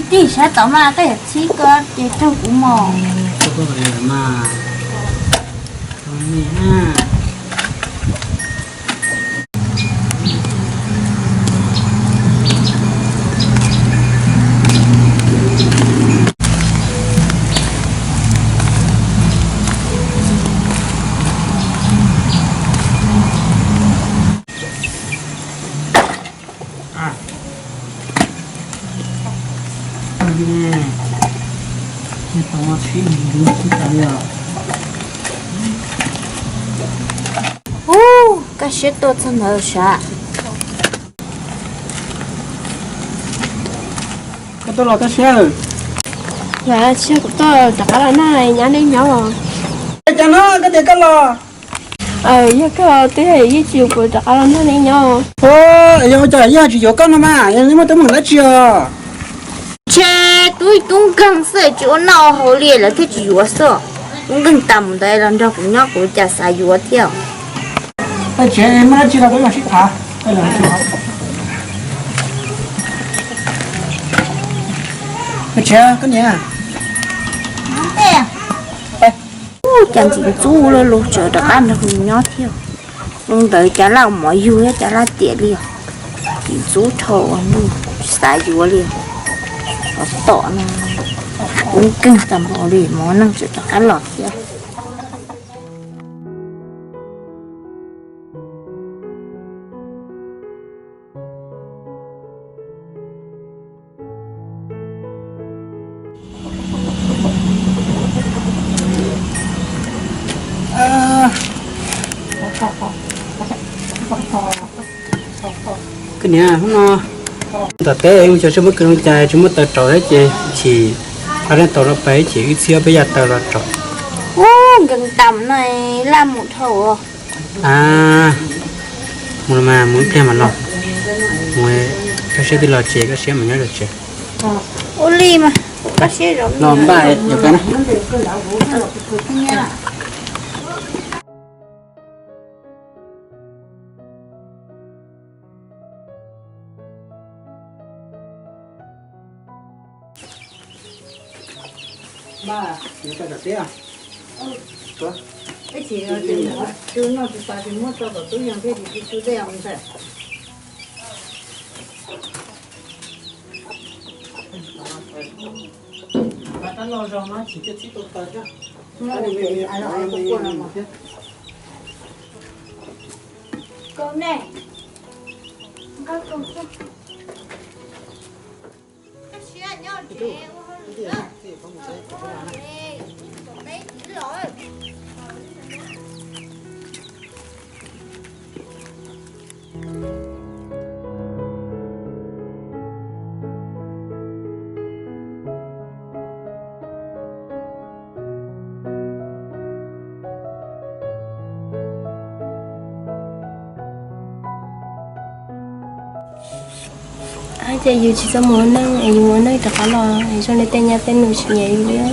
Tij sab tom mas koj yuav txhib ko ces raug kuv mos. Ub, koj siab tuaj txog ntawd sav? Koj tuaj los koj siab? Yog tsis yog kuv tuaj rov qab los noj nyob nej nyob. Cas no koj tias koj los? Yog koj twb yeej tsis yuav kuv rov qab los noj nej nyob. Yog ua cas yeej tsis yuav koj no mas, yog muaj teeb meem dab tsi os? Ntshe tub tub nkeeg xwb tsis ua noj ua haus li lawv thiaj tsis yuav xwb. Tub nkeeg tas mus ntawd los nrog kuv nyob kuv cas xav yuav thiab. Tsis muaj dab tsi los peb mam sib tham. Ub, cas ntxim ntxub lawm, lub tsawv rov qab nrog nws nyob thiab. Hnub ntawd cas laj mov yug thiab cas laj tiam li os. Ntxim ntxub dhau, tsis xav yuav li. Ov tom no, ub, nkeeg tas npaum li, mov neeg tseem rov qab los thiab. Koj niam, hnub no tom teb mus cov tsis muaj kws loo cai tsis muaj taws rauv thiab ces chim, a, leej tau los pais chim wb txhib ob peb yam taws los rauv. Ub, nkees tam no laj mus dhau. A, mus los mas, mus ib pliag mas los. Mus, koj siab twb los tsev, koj siab mus nyob rau tsev. Ua li mas, koj siab zov los npaj yog koj na. Koj ne, koj koj siab nyob tsev ua hauj lwm na. Ab, ces yus tsis txhob mus ua neej es yus mus ua neej rov qab los es zoo li tej nyab tej nus tsis nyiam yus li.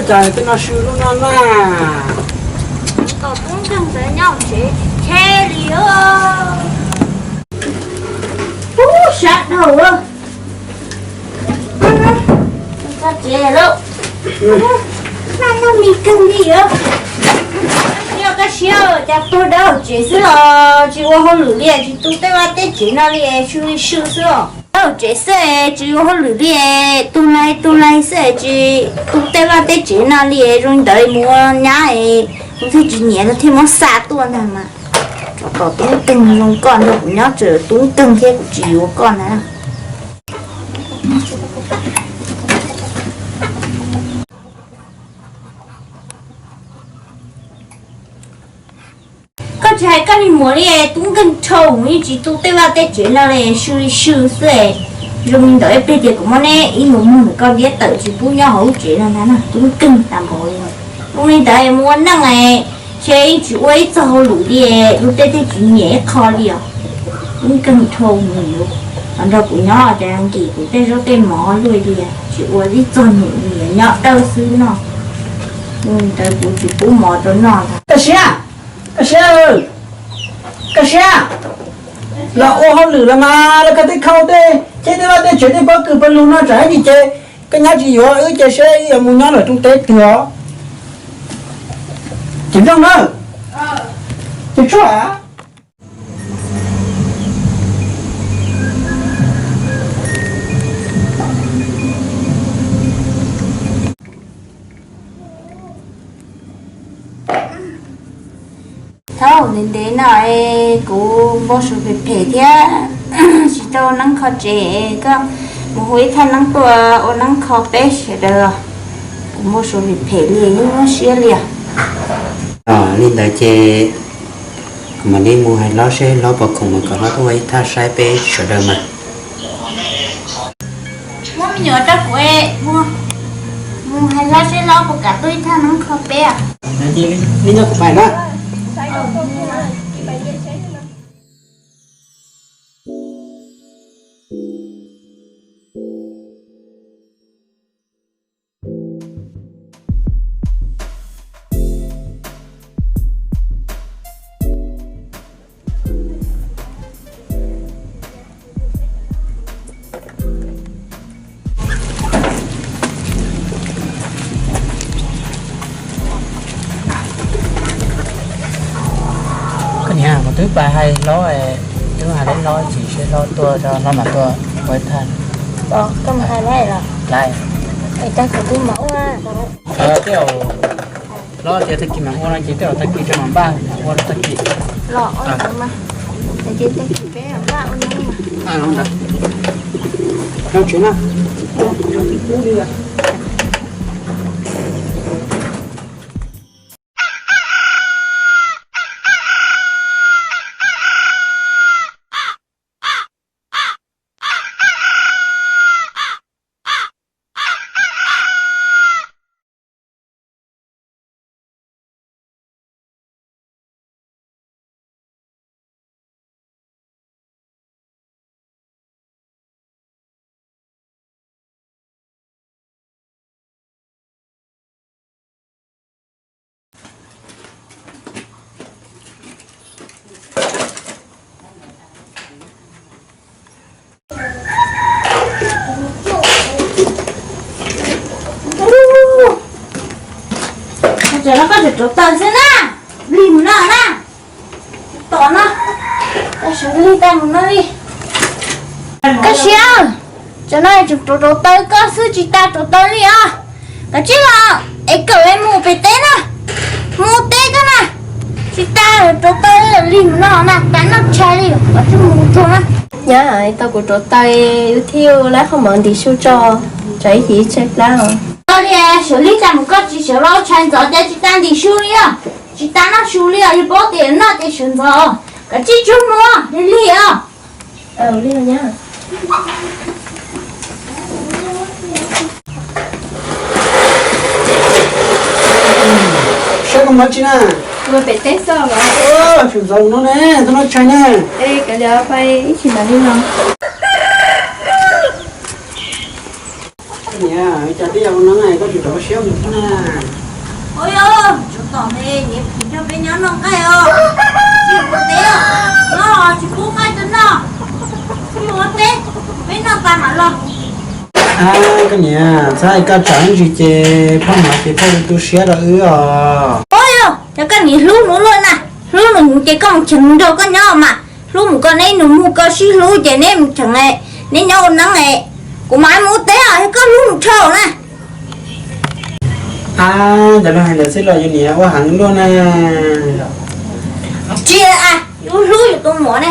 Cas tej no swb lub no na. Kom tub nkeeg ntawd nyob tsev tsis cheb li os. Ub, sab dhau. Txog tsev lawm. Noj noj mis kawg li os. Yog koj siab cas tuag dawb tsev xwb os, tsis ua hauj lwm li, tsis tu tej vaj tej tsev no li, sw li sw xwb os. Dawb tsev xwb tsis ua hauj lwm li, tu lais tu lais xwb tsis tu tej vaj tej tsev no li, zoo li ntawd mus ua nyab kuv thiaj tsis nyiam, thiaj muab xa tuaj ntag mas. Tsov tom tub nkeeg zoo koj nrog kuv nyob, tseem tub nkeeg thiab kuv tsis yuav koj ntag. Koj tsis hais koj niag muam li, tub nkeeg dhau, yeej tsis tu tej vaj tej tsev no li, sw li sw xwb. Zoo li ntawd ib pliag tias kuv muab neb ib nus muag ntawm koj diab tawm tsis pub nyob hauv lub tsev no ntag na, tub nkeeg tas npaum li. Zoo li ntawd mus ua neej es yeej tsis ua ib txoj hauj lwm li, luag tej thiaj tsis nyiam ib qho li os. Tub nkeeg dhau, mus yuav los nrog kuv nyob ces nkim kuv tej zaub tej mov luaj li, tsis ua ib txoj num li, nyob dawb xwb no. Zoo li ntawd kuv tsis pub mov rau noj ntag. Koj siab, koj siab, koj siab, los ua hauj lwm los mas los koj tej khau tej ceb tej vaj tej tsev tej pob kws pawg lug no tsam ib ntsis ces koj nyob tsis yuav wb ces seb wb yuav mus nyob lawm rooj teb twg os. Ces nplooj na, ces tshuaj. Thaum ntev ntev no es kuv npau suav phem phem thiab tsis tau neeb kho tsev, koj mus hu ib thaj neeb tuaj ua neeb kho peb sawv daws os. Kuv npau suav phem phem li, nyuaj nyuaj siab li os. Li ntawd ces kuv mam li mus hais hlob seb hlob puas khoom mus kom hlob tuaj ua ib thaj saib peb sawv daws mas. Muab me nyuam rau kuv, mus hais hlob seb hlob puas kam tuaj ib thaj neeb kho peb. Li no kuv pais na. Koj niam, kuv twb pais hais hlob, twb hais rau hlob ces seb hlob tuaj, hlob mam tuaj ua ib thaj. Koj mus hais lawm los? Lawm. Es cas kuv twb mam ua. Tej zaum hlob tias tag kis mam ua no ces tej zaum tag kis tseem mam npaj ua tag kis. Los ua ntawd mas, ces tag kis peb mam npaj ua no mas. Nyob tsev na. Tam no koj tseem rauv taws xwb na, lig mus no na. Tom no, koj sawv lig tau mus no li. Koj siab, tam no tseem rauv rauv taws koj xwb tsis tas rauv taws li os. Kav tsij los es kawm es mus pem teb na, mus teb koj na. Tsis tas rauv taws lig mus no na, tas noj tshais li, kav tsij mus txog na. Nyab, tau kuv rauv taws wb thiaj laib qhov mov ntim su tso, tsam ib chim tshaib plab os. Koj li sawv lig tag mus koj tsis sawv los ua tshais ntxov ces tsis tas ntim su li os, tsis tas noj su li os, yog paub tias noj ces sawv ntxov os. Kav tsij tsuag mus, lig lig os. Saib koj mov tsi na. Ua pem teb xwb los? Sawv ntxov no ne, tuaj noj tshais ne. Es kav liam pais ib chim mam li los. Niam, cas twb yog ua neeb koj tsis rov siab mus thiab na? Ua yog, tsov tom me niam phim rau peb nyob noj nqaij os. Tsis ua teb, nyob los tsis pub nqaij rau noj. Tsis ua teb, peb noj tas mam los. Koj niam, txhob hais koj tsam ntsis ces phauj hnov ces phauj tu siab rau wb os. Ua yog, yog koj niam hlub nws luaj na, hlub nws ces koj mus cheem nrog koj nyob mas. Hlub mus koj neb nus muag koj sib hlub ces neb mus cheem, neb nyob ua neeb. Kuv mam mus ua teb os, yog koj hlub nws dhau na. Ab, cas luag hais ntawd xwb los yus niam ua heev luaj na. Tsis, yus hlub yus tus muam ne.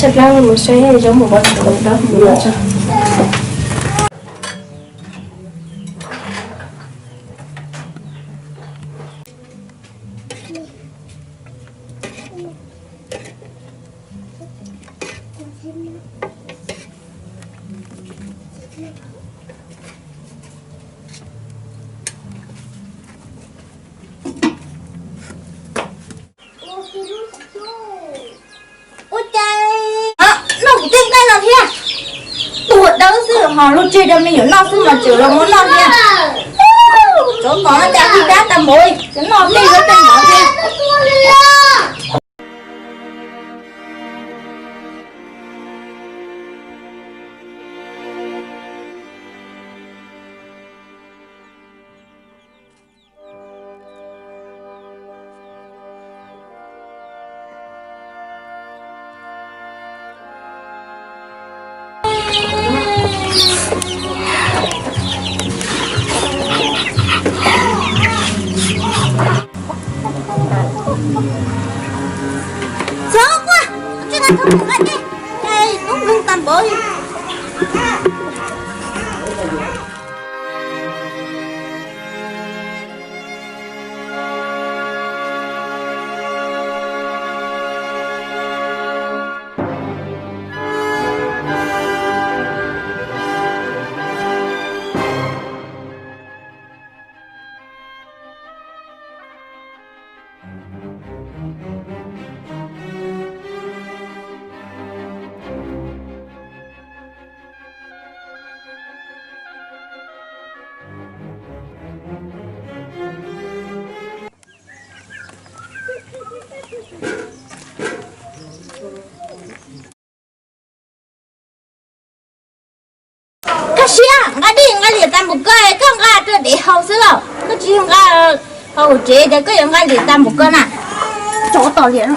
Tshaib plab mus saib zaub mus pov tseg mus dab mus no tso. Ua cas noj kuv tej nqaij no thiab? Tuag dawb xwb ho luag tseg rau me nyuam noj xwb mas tseem los muab noj thiab. Tsov tom no cas tig dab tas npaum li, noj tej zaub tej mov thiab. Tub nqaij dej, tub nkeeg tag npaum li. Kaj siab, nqa dej nqa liam tas npaum ko, koj nqa rau dev haus xwb los koj tsis yog nqa haus tsev, ces koj yuav nqa liam tas npaum ko na. Tsov tom liam no.